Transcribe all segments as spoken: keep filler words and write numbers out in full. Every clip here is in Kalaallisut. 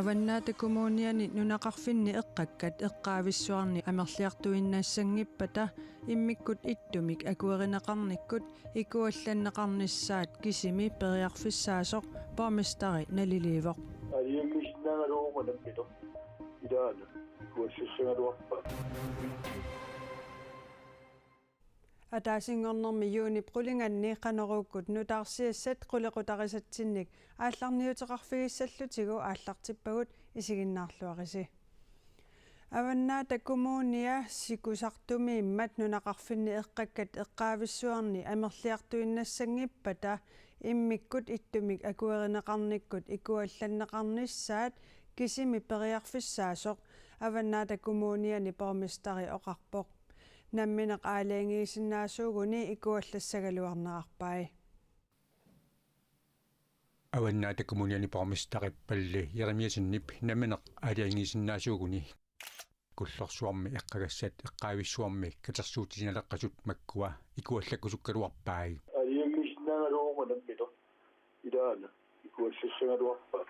Avannaata Kommuniani nunaqarfinni eqqakkat eqqaavissuarni amerliartuinnassanngippata immikkut ittumik akuerineqarnikkut ikuallanneqarnissaat kisimi periarfissaasoq borgmesteri naliliivoq. Aalajangiisinnaagaluaruma nammineq ilaana ikuallassagaluarpaat. Ataasinngornermi juunip qulinganni Qanoruukkut nutaarsiassat qulequtarisatsinnik aallarniuteqarfigissallutigu aallartippagut, isiginnaarluarisi. Avannaata Kommunia sikusartumiimmat nunaqarfinni eqqakkat eqqaavissuarni amerliartuinnassanngippata immikkut ittumik akuerineqarnikkut ikuallanneqarnissaat kisimi periarfissaasoq Avannaata Kommuniani borgmesteri oqarpoq. Nammineq aalajangiisinnaasuuguni ikuallassagaluarnerarpai. Avannaata Kommuniani borgmesteri Palle Jeremiassenip nammineq aalajangiisinnaasuuguni Kullorsuarmi eqqagassat eqqaavissuarmi katersuutinaleqqasut makkua ikuallakkusukkaluarpai. Aalajangiisinnaagaluaruma nammineq ilaana ikuallassagaluarpaat.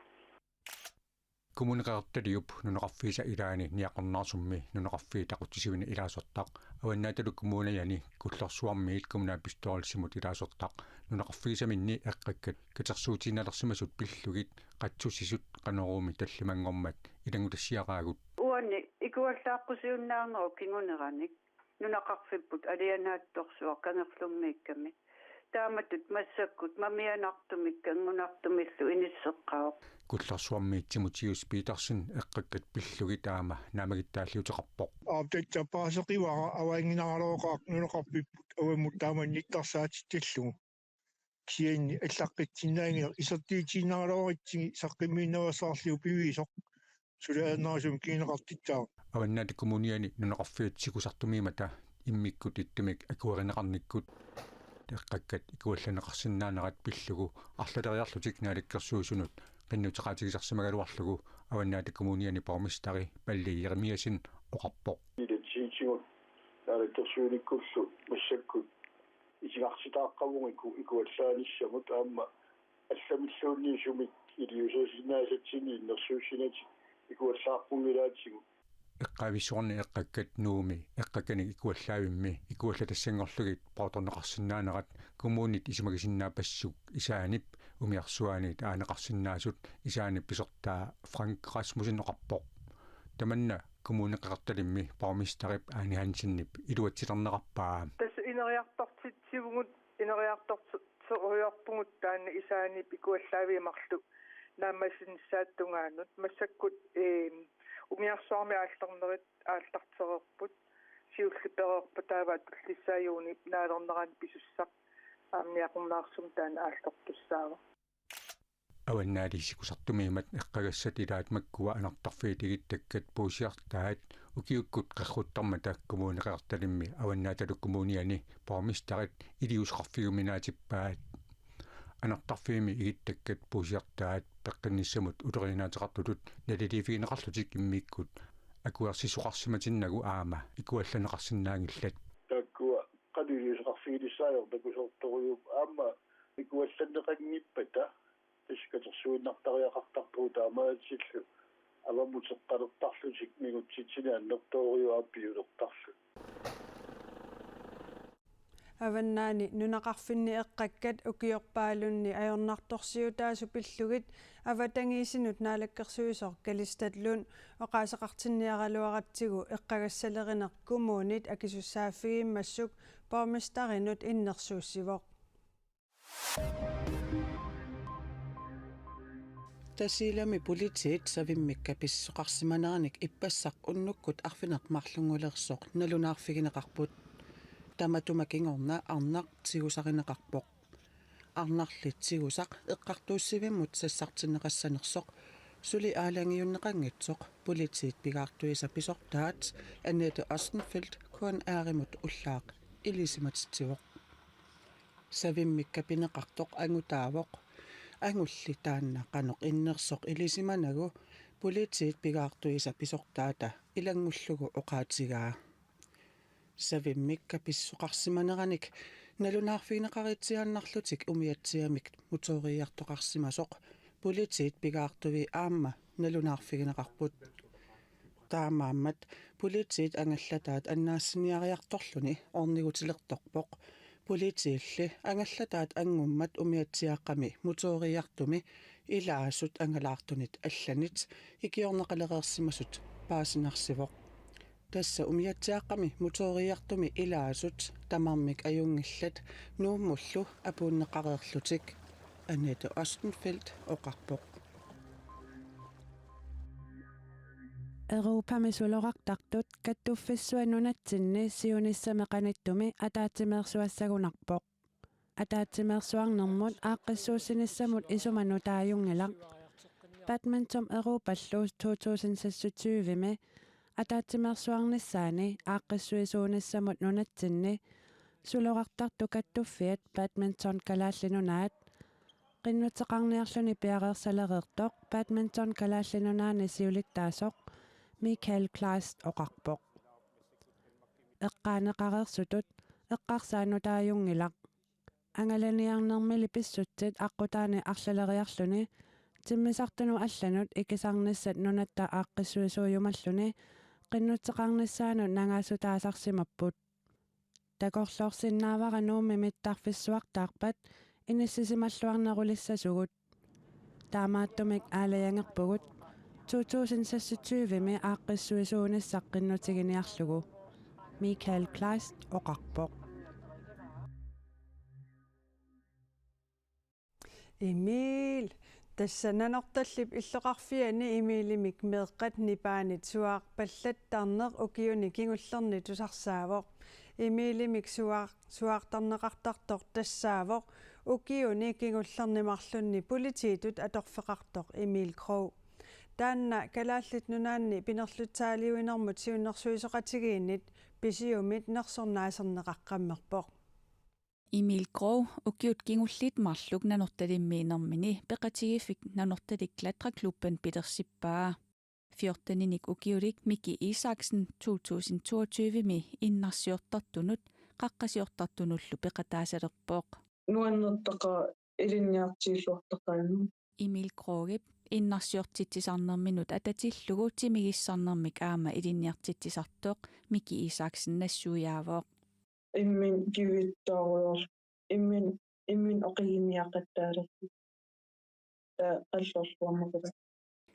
Kommune Qeqertaliup nunaqarfiisa ilaani Niaqornaarsummi nunaqarfiit aqutsisivini ilaasortaq Avannaatalu Kommuniani Kullorsuarmiit kommunalbestyrelsimut ilaasortaq nunaqarfigisaminni eqqakkat katersuutiinnalersimasut pillugit qatsussisut Qanoruumi tallimanngormat ilanngutassiaraagut. Uani ikuallaaqqusiunnaarnerup kinguneranik nunaqarfipput alianaatsorsuaq kangerlummiikkami. Taamatut massakkut mamianartumik kanngunartumillu inisseqqavoq. Kullorsuarmiit Timotheus Petersen eqqakkat pillugit aamma naammagittaalliuteqarpoq. Aap, tassa paaseqivara avaannginnaraluaqaaq nunaqarfipput avammut taama nittarsaatitsillugu. Kisianni allaqqitsinnaannginnaq isertiitsiinnaraluaritsigit saqqummiinnaveersaarlugu piviusoq suli ajornarusumik kiineqartissaaq. Avannaata Kommuniani nunaqarfiit sikusartumiimmata immikkut ittumik akuerineqarnikkut eqqakkat ikuallanneqarsinnaanerat pillugu arlaleriarlutik Naalakkersuisunut qinnuteqaatigisarsimagaluarlugu Avannaata Kommuniani borgmesteri Palle Jeremiassen oqarpoq. Ilatsiitigut Naalakkersuinikkullu massakkut isigarsitaaqqavugut iku-, ikuallaanissamut aamma allamilluunniit sumik iliuuserisinnaasatsinnut innersuussinatik ikuallaarpunngilaatigut. Eqqaavissuarni eqqakkat Nuummi eqqakkanik ikuallaavimmi ikuallatassanngorlugit poortorneqarsinnaanerat kommunit isumagisinnaappassuupput Isaanip umiarsuaaniit aaneqarsinnaasut Isaanip pisortaa Frank Rasmussen oqarpoq. Tamanna Kommune Qeqertalimmi borgmesterip Ane Hansenip iluatsilerneqarpaa. Tassa ineriartortitsivugut, ineriartorti-, -toriarpugut taanna Isaanip ikuallaavii marluk naammassinissaata tungaanut. Massakkut, eem, umiarsuarmi aallarnerit aallartereerput, siulleq pereerpoq taava tullissaajuni naalernerani pisussaq aamma Niaqornaarsummi taanna aallartussaavoq. Avannaali sikusartumiimmat eqqagassat ilaat makkua anartarfiit igittakkat puusiartaat ukiukkut qerruttarmata Kommune Qeqertalimmi Avannaatalu Kommuniani borgmesterit iliuuseqarfigiuminaatippaat. Anartarfiimi igittakkat puusiartaat peqqinnissamut ulorianaateqartutut naliliiffigineqarlutik immikkut akuersisoqarsimatinnagu aamma ikuallanneqarsinnaanngillat. Taakkua qanoq iliuuseqarfigilissaajortut takusoortorujuupput aamma ikuallanneqanngippata tassa katersuinnartariaqartarpugut taamaalillutillu avammut eqqalertarlutik mingutsitsineq annertoorujuuvoq aamma piulertarlutik. Avannaani nunaqarfinni eqqakkat ukiorpaalunni ajornartorsiutaasut pillugit avatangiisinut naalakkersuisoq Kalistat Lund oqaaseqartinniaraluaratsigu eqqagassalerineq kommunit akisussaaffigiimmassuk borgmesterinut innersuussivoq. Tasiilami politiit savimmik kapissuseqarsimaneranik ippassaq unnukkut arfineq-marlunngulersoq nalunaarfigineqarput. Tamatuma kingorna arnaq tigusarineqarpoq. Arnarli tigusaq eqqartuussivimmut sassartinneqassanersoq suli aalajangiunneqanngitsoq politiit pigaartuisa pisortaat Annette Ostenfeldt K N R-imut ullaaq ilisimatitsivoq. Savimmik kapineqartoq angutaavoq. Angulli taanna qanoq innersoq ilisimanagu politiit pigaartuisa pisortaata ilanngullugu oqaatigaa. Savimmik kapissuseqarsimaneranik nalunaarfigineqaritsiaannarlutik umiatsiamik motoriartoqarsimasoq politiit pigaartui aamma nalunaarfigineqarput. Taamaammat politiit angallataat annaassiniariartorluni ornigutilertorpoq. Politiilli angallataat angummat umiatsiaaqqami motooriartumi ilaasut angalaartunit allanit ikiorneqalereersimasut paasinarsivoq. Tassa umiatsiaaqqami motooriartumi ilaasut tamarmik ajunngillat Nuummullu apuunneqareerlutik, Annette Ostenfeldt oqarpoq. Europami sulorartartut kattuffissuat nunatsinni siunissami qanittumi ataatsimeersuassagunarpoq. Ataatsimeersuarnermut aaqqissuussinissamut isuma nutaajunngilaq. Badminton Europallu to tusind seksogtyve-mi ataatsimeersuarnissaani aaqqissuisuunissamut nunatsinni sulorartartut kattuffiat Badminton Kalaallit Nunaat qinnuteqarniarluni piareersalereertoq Badminton Kalaallit Nunaanni siulittaasoq Michael Kleist oqarpoq. Eqqaaneqareersutut eqqarsaat nutaajunngilaq. Angalaniarnermili pissutsit aqqutaani arlaleriarluni timmisartunut allanut ikisarnissat nunatta aaqqissuisuujumalluni qinnuteqarnissaanut nangaassutaasarsimapput. Takorloorsinnaavara Nuummi mittarfissuartaarpat inissisimalluarnerulissasugut. Taamaattumik aalajangerpugut to tusind seksogtyve-mi aaqqissuisuunissaq qinnutiginiarlugu, Michael Kleist oqarpoq. Emil, tassa Nanortallip illoqarfiani Emilimik meeqqat nipaanit suaarpallattarneq ukiuni kingullerni tusarsaavoq. Emilimik suaar-, suaartarneqartartoq tassaavoq ukiuni kingullerni marlunni politiitut atorfeqartoq Emil Krog. Taanna Kalaallit Nunaanni pinerlutsaaliuinermut siunnersuisoqatigiinnit Pisiumit nersornaaserneqaqqammerpoq. Emil Krog ukiut kingulliit marluk Nanortalimmiinermini peqatigiiffik Nanortalik Klatreklubben pilersippaa. Fjorteninik ukiulik Miki Isaksen to tusind toogtyve-mi innarsiortartunut qaqqasiortartunullu peqataasalerpoq. Nuannertaqaaq ilinniartigilluartaqaannut. Emil Krogip innarsiortitsisarnerminut atatillugu timigissarnermik aamma ilinniartitsisartoq Miki Isaksen nassuiaavoq. Imminut kivittaarujoor-, immin-, imminut oqiginiaqattaalerput. Taa qallorluarneqalerpoq.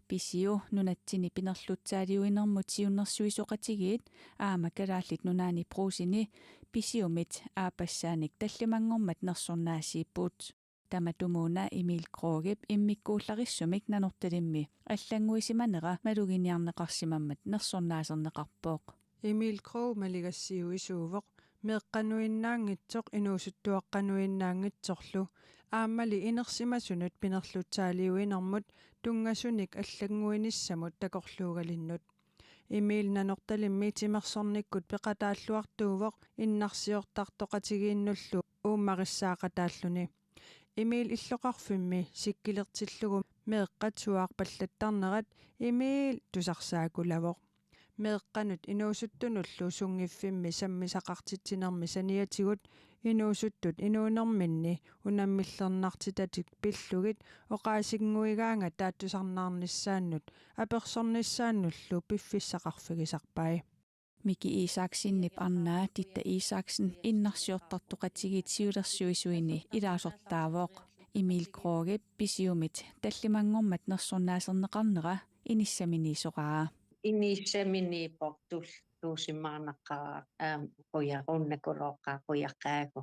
Pisio nunatsinni pinerlutsaaliuinermut siunnersuisoqatigiit aamma Kalaallit Nunaanni Brugseni Pisiumit aappassaanik tallimanngormat nersornaasiipput. Tamatumuuna Emil Krogip immikkuullarissumik Nanortalimmi allannguisimanera maluginiarneqarsimammat nersornaaserneqarpoq. Emil Krog maligassiuisuuvoq meeqqanuinnaanngitsoq inuusuttuaqqanuinnaanngitsorlu aammali inersimasunut pinerlutsaaliuinermut tunngasunik allannguinissamut takorluugalinnut. Emil Nanortalimmi timersornikkut peqataalluartuuvoq innarsiortartoqatigiinnullu uummarissaaqataalluni. Emil illoqarfimmi sikkilertillugu meeqqat suaarpallattarnerat Emil tusarsaakkulavoq. Meeqqanut inuusuttunullu sunngiffimmi sammisaqartitsinermi saniatigut inuusuttut inuunerminni unammillernartitatik pillugit oqaasinnguigaangat taattusarnaarnissaannut apersornissaannullu piffissaqarfigisarpai. Miki Isaksenip arnaa Ditte Isaksen innarsiortartoqatigiit siulersuisuini ilaasortaavoq. Emil Krogip Pisiumit tallimanngormat nersornaaserneqarnera inissaminiisoraa. Inissaminiippoq tul-, tuusimaarnaqaaq, aam, quja-, qunnakulooqaaq qujaqqaagu.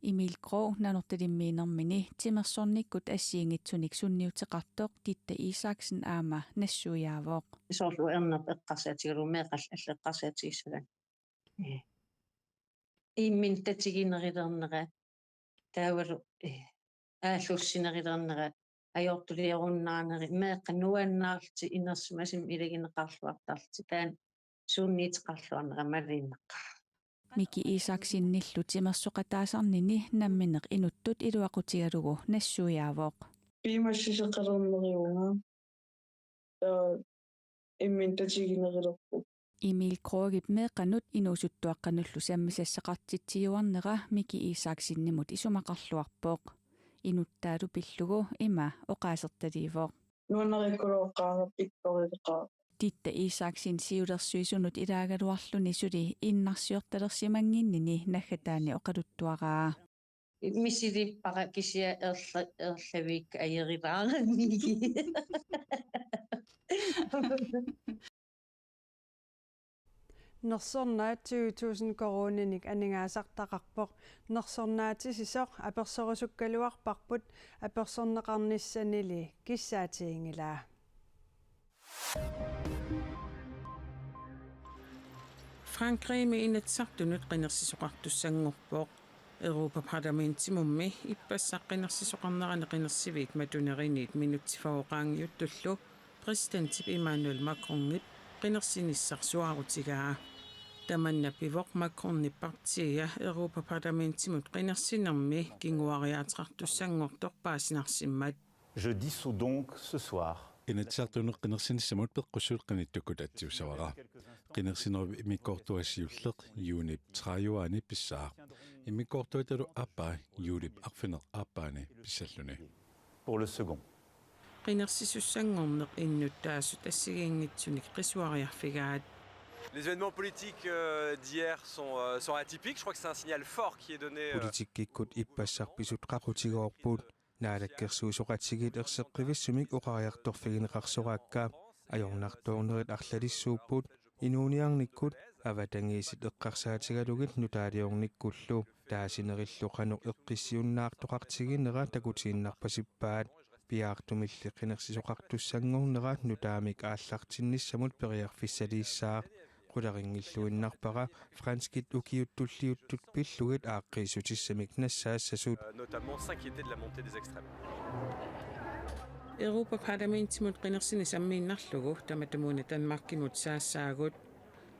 Emil Krog Nanortalimmiinermini timersornikkut assigiinngitsunik sunniuteqartoq Ditte Isaksen aamma nassuiaavoq. Soorlu ernerput eqqarsaatigalugu meeqqallu allat eqqarsaatigissavat. Ee. Imminut tatiginerulernera taavalu, ee, aallussinerulernera ajortuliorunnaarneri meeqqat nuannaarlutik inersimasumik ilagineqarluartarlutik taanna sunniuteqarluarnera malunnarpoq. Miki Isaksenillu timersoqataasarnini nammineq inuttut iluaqutigalugu nassuiaavoq. Piumassuseqalerneriunga. Taa imminut tatiginerulerpoq. Emil Krogip meeqqanut inuusuttuaqqanullu sammisassaqartitsiuarnera Miki Isaksenimut isumaqarluarpoq. Inuttaalu pillugu ima oqaasertaliivoq. nuannarikkulooqqaarpara, pikkorilaqaaq. Ditte Isaksen siulersuisunut ilaagaluarluni suli innarsiortalersimannginnini naggataani oqaluttuaraa. Misilippara kisianni erla-, erlaviik ajorilaarannigi. Nersornaat tyve tusind koruuninik aningaasartaqarpoq. Nersornaatisisoq apersorusukkaluarparput apersorneqarnissanili kissaatiginngilaa. Frankrigimi Inatsisartunut qinersisoqartussanngorpoq. Europa-Parlamentimummi ippassaq qinersisoqarnerani qinersiviit matuneriniit minutsit fyrre qaangiuttullu præsidentip Emmanuel Macronip qinersinissaq suaarutigaa. Tamanna pivoq Macronip partia Europa-Parlamentimut qinersinermi kinguariaateqartussanngortoq paasinarsimmat. Je dissous donc ce soir. Inatsisartunut qinersinissamut peqqussuit qinittukkut atsiussavara. Qinersinerup immikkoortua siulleq juunip tredive-ani pissaaq. Immikkoortuatalu aappaa juulip arfineq-aappaani pissalluni. Pour le second. Qinersisussanngorneq innuttaasut assigiinngitsunik qisuariarfigaat. Les événements politiques, euh, d'hier sont, euh, sont atypiques. Je crois que c'est un signal fort qui est donné, euh, Politikkikkut ippassaq pisut qaqutigoorput. Naalakkersuisoqatigiit erseqqivissumik oqariartorfigineqarsoraakka, ajornartoornerit arlalissuupput, inuuniarnikkut, avatangiisit eqqarsaatigalugit nutaaliornikkullu, taasinerillu qanoq eqqissiunnaartoqartiginera takutiinnarpasippaat, piaartumilli qinersisoqartussanngornera nutaamik aallartinnissamut periarfissaliissaaq. Qularinngilluinnarpara franskit ukiut tulliuttut pillugit aaqqiissutissamik nassaassasut. Euh, notamment s'inquiéter de la montée des extrêmes. Europa-Parlamentimut qinersineq sammiinnarlugu tamatumuuna Danmarkimut saassaagut.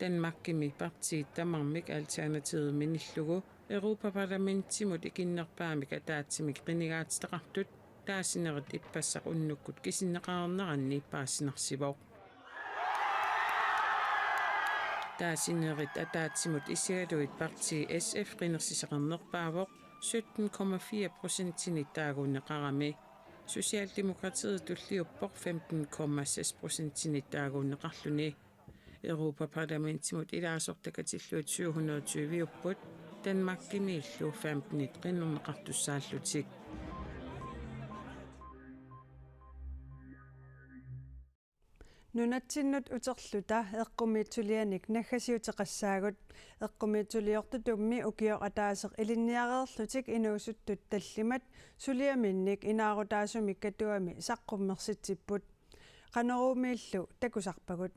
Danmarkimi partiit tamarmik Alternativit minillugu Europa-Parlamentimut ikinnerpaamik ataatsimik qinigaatitaqartut taasinerit ippassaq unnukkut kisinneqarneranni paasinarsivoq. Taasinerit ataatsimut isigalugit partii S F qinersisaqarnerpaavoq sytten komma fire procentinit taaguunneqarami. Socialdemokratiet tulliuppoq femten komma seks procentinit taaguunneqarluni. Europa-Parlamentimut ilaasortaqatillugit syv hundrede tyve-upput, Danmarkimiillu femtenit qinerneqartussaallutik. Nunatsinnut uterluta eqqumiitsulianik naggasiuteqassaagut. Eqqumiitsuliortutummi ukioq ataaseq ilinniareerlutik inuusuttut tallimat suliaminnik inaarutaasumik Katuami saqqummersitsipput. Qanoruumiillu takusarpagut?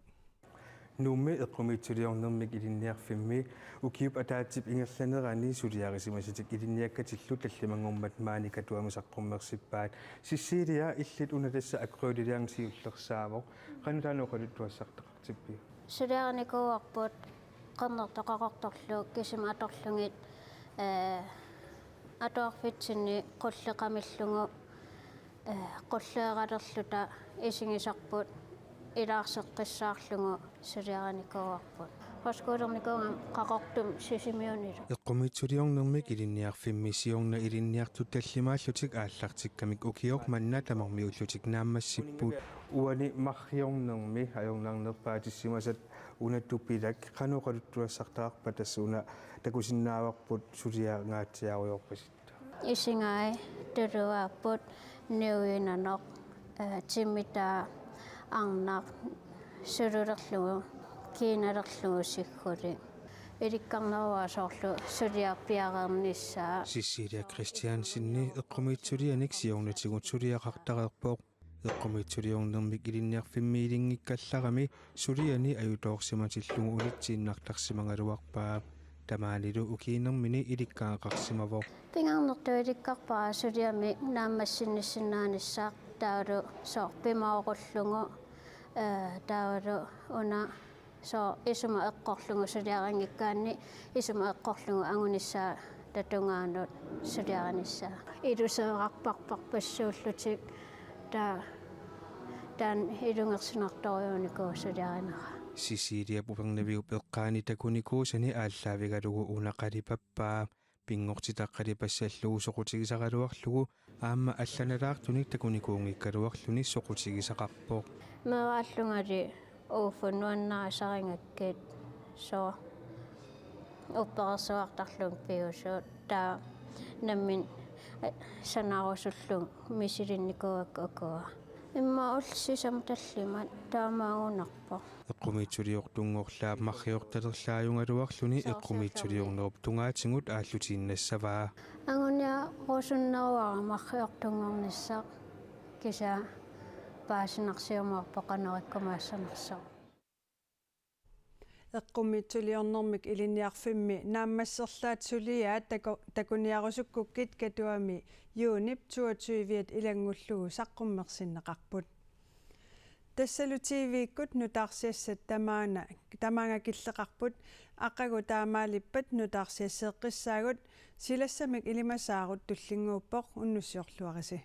Nuummi eqqumiitsuliornermik ilinniarfimmi ukiup ataatsip ingerlanerani suliarisimasatik ilinniakkatillu tallimanngormat maani Katuami saqqummersippaat. Cecilia, illit una tassa akryliliang siullersaavoq. Qanoq taanna oqaluttuassartaqartippiuk? Suliarinikuuarput qernertoq qaqortorlu kisima atorlugit, ee, atuarfitsinni qulleq qamillugu, ee, qulleeralerluta isigisarput ilaarseqqissaarlugu suliarinikuuarput. Højskolernikuugama Qaqortumi Sisimiunilu. Eqqumiitsuliornermik ilinniarfimmi siorna ilinniartut tallimaallutik aallartikkamik ukioq manna tamarmiullutik naammassipput. Uani marriornermi ajornarnerpaatissimasat una tupilak, qanoq oqaluttuassartaqarpa tassa una takusinnaavarput suliangaatsiarujoorpasitta? Isigai tuluaapput niuinanoq, ee, timitaa arnaq sululerlugu kiinalerlugu siggulik. Ilikkarneruara soorlu suliaq piareernissaa. Cecilia Christiansenip eqqumiitsulianik siornatigut suliaqartareerpoq. Eqqumiitsuliornermik ilinniarfimmi ilinngikkallarami suliani ajutoorsimatillugu unitsiinnartarsimagaluarpaa. Tamaanilu ukiinermini ilikkagaqarsimavoq. Pingaarnertut ilikkarpara suliami naammassinnissinnaanissaq, taavalu soorlu pimoorullugu, ee, taavalu una soorlu isuma eqqorlugu suliarinngikkaanni, isuma eqqorlugu angunissaata tungaanut suliarinissaa. Iluseerarparparpassuullutik, taa-, taanna ilungersunartorujuunikuuvoq suliarinera. Ceciliap Upernaviup eqqaani takunikuusani aallaavigalugu una qalipappaa. pinngortitaq qalipassallugu soqutigisaraluarlugu aamma allanalaartunik takunikuunngikkaluarluni soqutigisaqarpoq. Meeraallungali uuffa nuannarisarigakkit, sooq, upperersuartarlunga piusuut, taava nammineq sanarusullunga misilinnikuuakka ukua. Immaqa ullut sisamat tallimat taamaagunarpoq. Eqqumiitsuliortunngorlaap marriortalerlaajugaluarluni eqqumiitsuliornerup tungaatigut aallutiinnassavaa. Anguniarusunneruara marriortunngornissaq, kisianni paasinarsiumaarpoq qanoq ikkumaassanersoq. Eqqumiitsuliornermik Ilinniarfimmi naammasserlaat suliaat taku-, takuniarusukkukkit Katuami juunip toogtyviat ilanngullugu saqqummersinneqarput. Tassalu T V-kkut nutaarsiassat tamaana, tamaanga killeqarput, aqagu taamaalippat nutaarsiasseeqqissaagut, silassamik ilimasaarut tullinnguuppoq, unnussiorluarisi.